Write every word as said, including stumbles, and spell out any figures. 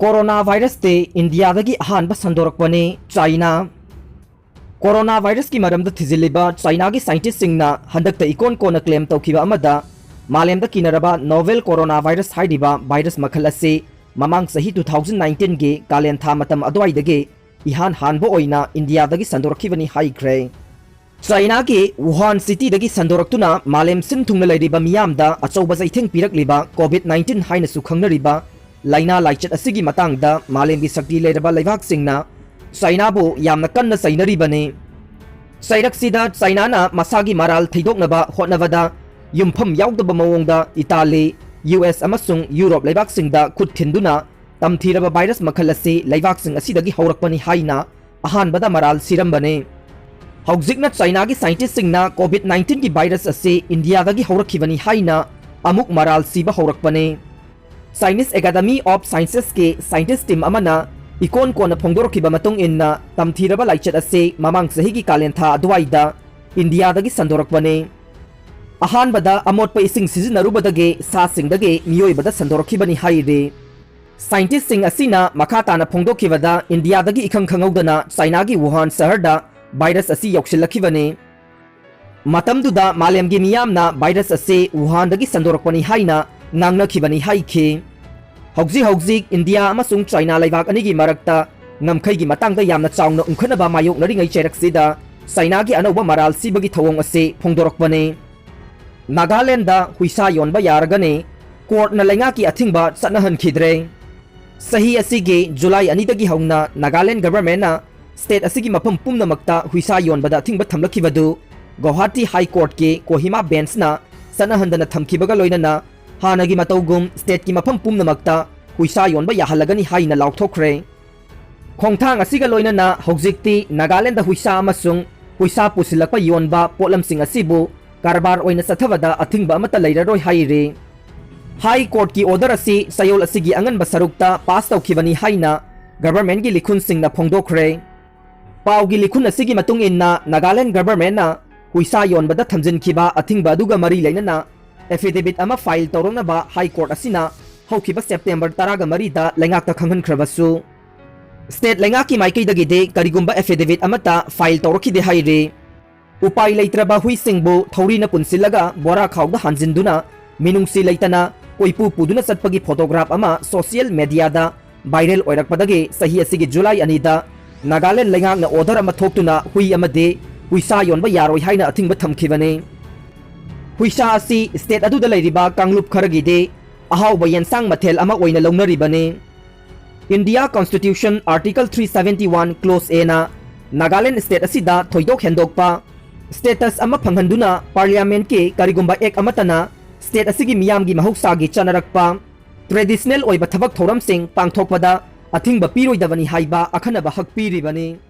Corona ꯚꯥꯏꯔꯁꯇꯤ ꯏꯟꯗꯤꯌꯥꯗꯒꯤ ꯑꯍꯥꯟꯕ ꯁꯟꯗꯣꯔꯛꯄꯅꯤ꯫ China. Corona ꯚꯥꯏꯔꯁꯀꯤ ꯃꯔꯝꯗ ꯊꯤꯖꯤꯜꯂꯤꯕ ꯆꯥꯏꯅꯥꯒꯤ ꯁꯥꯏꯟꯇꯤꯁꯁꯤꯡꯅ ꯍꯟꯗꯛꯇ ꯏꯀꯣꯟ ꯀꯣꯟꯅ ꯀ꯭ꯂꯦꯝ ꯇꯧꯈꯤꯕ ꯑꯃꯗ, ꯃꯥꯂꯦꯝꯗ ꯀꯤꯅꯔꯕ ꯅꯣꯚꯦꯜ ꯀꯣꯔꯣꯅꯥ ꯚꯥꯏꯔꯁ ꯍꯥꯏꯔꯤꯕ ꯚꯥꯏꯔꯁ ꯃꯈꯜ ꯑꯁꯤ ꯃꯃꯥꯡ ꯆꯍꯤ two thousand nineteen ꯒꯤ ꯀꯥꯂꯦꯟ ꯊꯥ ꯃꯇꯝ ꯑꯗꯨꯋꯥꯏꯗꯒꯤ ꯏꯍꯥꯟ ꯍꯥꯟꯕ ꯑꯣꯏꯅ ꯏꯟꯗꯤꯌꯥꯗꯒꯤ ꯁꯟꯗꯣꯔꯛꯈꯤꯕꯅꯤ ꯍꯥꯏꯈ꯭ꯔꯦ꯫ ꯆꯥꯏꯅꯥꯒꯤ ꯋꯨꯍꯥꯟ ꯁꯤꯇꯤꯗꯒꯤ ꯁꯟꯗꯣꯔꯛꯇꯨꯅ ꯃꯥꯂꯦꯝ ꯁꯤꯟ ꯊꯨꯡꯅ ꯂꯩꯔꯤꯕ ꯃꯤꯌꯥꯝꯗ ꯑꯆꯧꯕ ꯆꯩꯊꯦꯡ ꯄꯤꯔꯛꯂꯤꯕ ꯀꯣꯚꯤꯗ nineteen ꯍꯥꯏꯅꯁꯨ ꯈꯪꯅꯔꯤꯕ ꯂꯥꯏꯅꯥ ꯂꯥꯏꯆꯠ ꯑꯁꯤꯒꯤ ꯃꯇꯥꯡꯗ ꯃꯥꯂꯦꯝꯒꯤ ꯁꯛꯇꯤ ꯂꯩꯔꯕ ꯂꯩꯕꯥꯛꯁꯤꯡꯅ ꯆꯥꯏꯅꯥꯕꯨ ꯌꯥꯝꯅ ꯀꯟꯅ ꯆꯩꯅꯔꯤꯕꯅꯤ꯫ ꯆꯩꯔꯛꯁꯤꯗ ꯆꯥꯏꯅꯥꯅ ꯃꯁꯥꯒꯤ ꯃꯔꯥꯜ ꯊꯩꯗꯣꯛꯅꯕ ꯍꯣꯠꯅꯕꯗ ꯌꯨꯝꯐꯝ ꯌꯥꯎꯗꯕ ꯃꯑꯣꯡꯗ ꯏꯇꯥꯂꯤ, ꯌꯨ ꯑꯦꯁ ꯑꯃꯁꯨꯡ ꯌꯨꯔꯣꯞ ꯂꯩꯕꯥꯛꯁꯤꯡꯗ ꯈꯨꯠ ꯊꯤꯟꯗꯨꯅ ꯇꯝꯊꯤꯔꯕ ꯚꯥꯏꯔꯁ ꯃꯈꯜ ꯑꯁꯤ ꯂꯩꯕꯥꯛꯁꯤꯡ ꯑꯁꯤꯗꯒꯤ ꯍꯧꯔꯛꯄꯅꯤ ꯍꯥꯏꯅ ꯑꯍꯥꯟꯕꯗ ꯃꯔꯥꯜ ꯁꯤꯔꯝꯕꯅꯤ꯫ ꯍꯧꯖꯤꯛꯅ ꯆꯥꯏꯅꯥꯒꯤ ꯁꯥꯏꯟꯇꯤꯁꯁꯤꯡꯅ ꯀꯣꯚꯤꯗ nineteen ꯒꯤ ꯚꯥꯏꯔꯁ ꯑꯁꯤ ꯏꯟꯗꯤꯌꯥꯗꯒꯤ ꯍꯧꯔꯛꯈꯤꯕꯅꯤ ꯍꯥꯏꯅ ꯑꯃꯨꯛ ꯃꯔꯥꯜ ꯁꯤꯕ ꯍꯧꯔꯛꯄꯅꯤ꯫ Chinese Academy of Sciences ꯀꯤ ꯁꯥꯏꯟꯇꯤꯁ ꯇꯤꯝ ꯑꯃꯅ ꯏꯀꯣꯟ ꯀꯣꯟꯅ ꯐꯣꯡꯗꯣꯔꯛꯈꯤꯕ ꯃꯇꯨꯡ ꯏꯟꯅ, ꯇꯝꯊꯤꯔꯕ ꯂꯥꯏꯆꯠ ꯑꯁꯤ ꯃꯃꯥꯡ ꯆꯍꯤꯒꯤ ꯀꯥꯂꯦꯟ ꯊꯥ ꯑꯗꯨꯋꯥꯏꯗ ꯏꯟꯗꯤꯌꯥꯗꯒꯤ ꯁꯟꯗꯣꯔꯛꯄꯅꯤ꯫ ꯑꯍꯥꯟꯕꯗ ꯑꯃꯣꯠꯄ ꯏꯁꯤꯡ ꯁꯤꯖꯤꯟꯅꯔꯨꯕꯗꯒꯤ ꯁꯥꯁꯤꯡꯗꯒꯤ ꯃꯤꯑꯣꯏꯕꯗ ꯁꯟꯗꯣꯔꯛꯈꯤꯕꯅꯤ ꯍꯥꯏꯔꯤ꯫ ꯁꯥꯏꯟꯇꯤꯁꯁꯤꯡ ꯑꯁꯤꯅ ꯃꯈꯥ ꯇꯥꯅ ꯐꯣꯡꯗꯣꯛꯈꯤꯕꯗ, ꯏꯟꯗꯤꯌꯥꯗꯒꯤ ꯏꯈꯪ ꯈꯪꯍꯧꯗꯅ ꯆꯥꯏꯅꯥꯒꯤ ꯋꯨꯍꯥꯟ ꯁꯍꯔꯗ ꯚꯥꯏꯔꯁ ꯑꯁꯤ ꯌꯧꯁꯤꯜꯂꯛꯈꯤꯕꯅꯤ꯫ ꯃꯇꯝꯗꯨꯗ ꯃꯥꯂꯦꯝꯒꯤ ꯃꯤꯌꯥꯝꯅ ꯚꯥꯏꯔꯁ ꯑꯁꯤ ꯋꯨꯍꯥꯟꯗꯒꯤ ꯁꯟꯗꯣꯔꯛꯄꯅꯤ ꯍꯥꯏꯅ ꯉꯥꯡꯅꯈꯤꯕꯅꯤ ꯍꯥꯏꯈꯤ꯫ ꯍꯧꯖꯤꯛ ꯍꯧꯖꯤꯛ ꯏꯟꯗꯤꯌꯥ ꯑꯃꯁꯨꯡ ꯆꯥꯏꯅꯥ ꯂꯩꯕꯥꯛ ꯑꯅꯤꯒꯤ ꯃꯔꯛꯇ ꯉꯝꯈꯩꯒꯤ ꯃꯇꯥꯡꯗ ꯌꯥꯝꯅ ꯆꯥꯎꯅ ꯎꯪꯈꯠꯅꯕ ꯃꯥꯌꯣꯛꯅꯔꯤꯉꯩ ꯆꯩꯔꯛꯁꯤꯗ ꯆꯥꯏꯅꯥꯒꯤ ꯑꯅꯧꯕ ꯃꯔꯥꯜ ꯁꯤꯕꯒꯤ ꯊꯧꯑꯣꯡ ꯑꯁꯤ ꯐꯣꯡꯗꯣꯔꯛꯄꯅꯤ꯫ ꯅꯥꯒꯥꯂꯦꯟꯗ ꯍꯨꯏꯁꯥ ꯌꯣꯟꯕ ꯌꯥꯔꯒꯅꯤ, ꯀꯣꯔꯠꯅ ꯂꯩꯉꯥꯛꯀꯤ ꯑꯊꯤꯡꯕ ꯆꯠꯅꯍꯟꯈꯤꯗ꯭ꯔꯦ꯫ ꯆꯍꯤ ꯑꯁꯤꯒꯤ ꯖꯨꯂꯥꯏ ꯑꯅꯤꯗꯒꯤ ꯍꯧꯅ ꯅꯥꯒꯥꯂꯦꯟ ꯒꯚꯔꯟꯃꯦꯟꯠꯅ ꯁ꯭ꯇꯦꯠ ꯑꯁꯤꯒꯤ ꯃꯐꯝ ꯄꯨꯝꯅꯃꯛꯇ ꯍꯨꯏꯁꯥ ꯌꯣꯟꯕꯗ ꯑꯊꯤꯡꯕ ꯊꯝꯂꯛꯈꯤꯕꯗꯨ ꯒꯧꯍꯥꯇꯤ ꯍꯥꯏ ꯀꯣꯔꯠꯀꯤ ꯀꯣꯍꯤꯃꯥ ꯕꯦꯟꯆꯅ ꯆꯠꯅꯍꯟꯗꯅ ꯊꯝꯈꯤꯕꯒ ꯂꯣꯏꯅꯅ ꯍꯥꯟꯅꯒꯤ ꯃꯇꯧꯒꯨꯝ ꯁ꯭ꯇꯦꯠꯀꯤ ꯃꯐꯝ ꯄꯨꯝꯅꯃꯛꯇ ꯍꯨꯏꯁꯥ ꯌꯣꯟꯕ ꯌꯥꯍꯜꯂꯒꯅꯤ ꯍꯥꯏꯅ ꯂꯥꯎꯊꯣꯛꯈ꯭ꯔꯦ꯫ ꯈꯣꯡꯊꯥꯡ ꯑꯁꯤꯒ ꯂꯣꯏꯅꯅ ꯍꯧꯖꯤꯛꯇꯤ ꯅꯥꯒꯥꯂꯦꯟꯗ ꯍꯨꯏꯁꯥ ꯑꯃꯁꯨꯡ ꯍꯨꯏꯁꯥ ꯄꯨꯁꯤꯜꯂꯛꯄ ꯌꯣꯟꯕ ꯄꯣꯠꯂꯝꯁꯤꯡ ꯑꯁꯤꯕꯨ ꯀꯔꯕꯥꯔ ꯑꯣꯏꯅ ꯆꯠꯊꯕꯗ ꯑꯊꯤꯡꯕ ꯑꯃꯠꯇ ꯂꯩꯔꯔꯣꯏ ꯍꯥꯏꯔꯤ꯫ ꯍꯥꯏ ꯀꯣꯔꯠꯀꯤ ꯑꯣꯔꯗꯔ ꯑꯁꯤ ꯆꯌꯣꯜ ꯑꯁꯤꯒꯤ ꯑꯉꯟꯕ ꯁꯔꯨꯛꯇ ꯄꯥꯁ ꯇꯧꯈꯤꯕꯅꯤ ꯍꯥꯏꯅ ꯒꯚꯔꯟꯃꯦꯟꯠꯀꯤ ꯂꯤꯈꯨꯟꯁꯤꯡꯅ ꯐꯣꯡꯗꯣꯛꯈ꯭ꯔꯦ꯫ ꯄꯥꯎꯒꯤ ꯂꯤꯈꯨꯟ ꯑꯁꯤꯒꯤ ꯃꯇꯨꯡ ꯏꯟꯅ, ꯅꯥꯒꯥꯂꯦꯟ ꯒꯚꯔꯟꯃꯦꯟꯠꯅ ꯍꯨꯏꯁꯥ ꯌꯣꯟꯕꯗ ꯊꯝꯖꯤꯟꯈꯤꯕ ꯑꯊꯤꯡꯕ ꯑꯗꯨꯒ ꯃꯔꯤ ꯂꯩꯅꯅ ꯑꯦꯐꯤꯗꯦꯕꯤꯠ ꯑꯃ ꯐꯥꯏꯜ ꯇꯧꯔꯛꯅꯕ ꯍꯥꯏ ꯀꯣꯔꯠ ꯑꯁꯤꯅ ꯍꯧꯈꯤꯕ ꯁꯦꯞꯇꯦꯝꯕꯔ ꯇꯔꯥꯒ ꯃꯔꯤꯗ ꯂꯩꯉꯥꯛꯇ ꯈꯪꯍꯟꯈ꯭ꯔꯕꯁꯨ, state ꯂꯩꯉꯥꯛꯀꯤ ꯃꯥꯏꯀꯩꯗꯒꯤꯗꯤ ꯀꯔꯤꯒꯨꯝꯕ affidavit ꯑꯃꯠꯇ file ꯇꯧꯔꯛꯈꯤꯗꯦ ꯍꯥꯏꯔꯤ꯫ ꯎꯄꯥꯏ ꯂꯩꯇ꯭ꯔꯕ ꯍꯨꯏꯁꯤꯡꯕꯨ ꯊꯧꯔꯤꯅ ꯄꯨꯟꯁꯤꯜꯂꯒ ꯕꯣꯔꯥ ꯈꯥꯎꯗ ꯍꯥꯟꯖꯤꯟꯗꯨꯅ ꯃꯤꯅꯨꯡꯁꯤ ꯂꯩꯇꯅ ꯀꯣꯏꯄꯨ ꯄꯨꯗꯨꯅ ꯆꯠꯄꯒꯤ photograph ꯑꯃ social mediaꯗ viral ꯑꯣꯏꯔꯛꯄꯗꯒꯤ ꯆꯍꯤ ꯑꯁꯤꯒꯤ ꯖꯨꯂꯥꯏ ꯑꯅꯤꯗ ꯅꯥꯒꯥꯂꯦꯟ ꯂꯩꯉꯥꯛꯅ order ꯑꯃ ꯊꯣꯛꯇꯨꯅ ꯍꯨꯏ ꯑꯃꯗꯤ ꯍꯨꯏꯁꯥ ꯌꯣꯟꯕ ꯌꯥꯔꯣꯏ ꯍꯥꯏꯅ ꯑꯊꯤꯡꯕ ꯊꯝꯈꯤꯕꯅꯤ꯫ ꯍꯨꯏꯁꯥ ꯑꯁꯤ state ꯑꯗꯨꯗ ꯂꯩꯔꯤꯕ ꯀꯥꯡꯂꯨꯞ ꯈꯔꯒꯤꯗꯤ ꯑꯍꯥꯎꯕ ꯌꯦꯟꯁꯥꯡ ꯃꯊꯦꯜ ꯑꯃ ꯑꯣꯏꯅ ꯂꯧꯅꯔꯤꯕꯅꯤ꯫ India Constitution Article three seventy one Clause Aꯅ Nagaland state ꯑꯁꯤꯗ ꯊꯣꯏꯗꯣꯛ ꯍꯦꯟꯗꯣꯛꯄ status ꯑꯃ ꯐꯪꯍꯟꯗꯨꯅ parliamentꯀꯤ ꯀꯔꯤꯒꯨꯝꯕ act ꯑꯃꯠꯇꯅ state ꯑꯁꯤꯒꯤ ꯃꯤꯌꯥꯝꯒꯤ ꯃꯍꯧꯁꯥꯒꯤ ꯆꯠꯅꯔꯛꯄ traditional ꯑꯣꯏꯕ ꯊꯕꯛ ꯊꯧꯔꯝꯁꯤꯡ ꯄꯥꯡꯊꯣꯛꯄꯗ ꯑꯊꯤꯡꯕ ꯄꯤꯔꯣꯏꯗꯕꯅꯤ ꯍꯥꯏꯕ ꯑꯈꯟꯅꯕ ꯍꯛ ꯄꯤꯔꯤꯕꯅꯤ꯫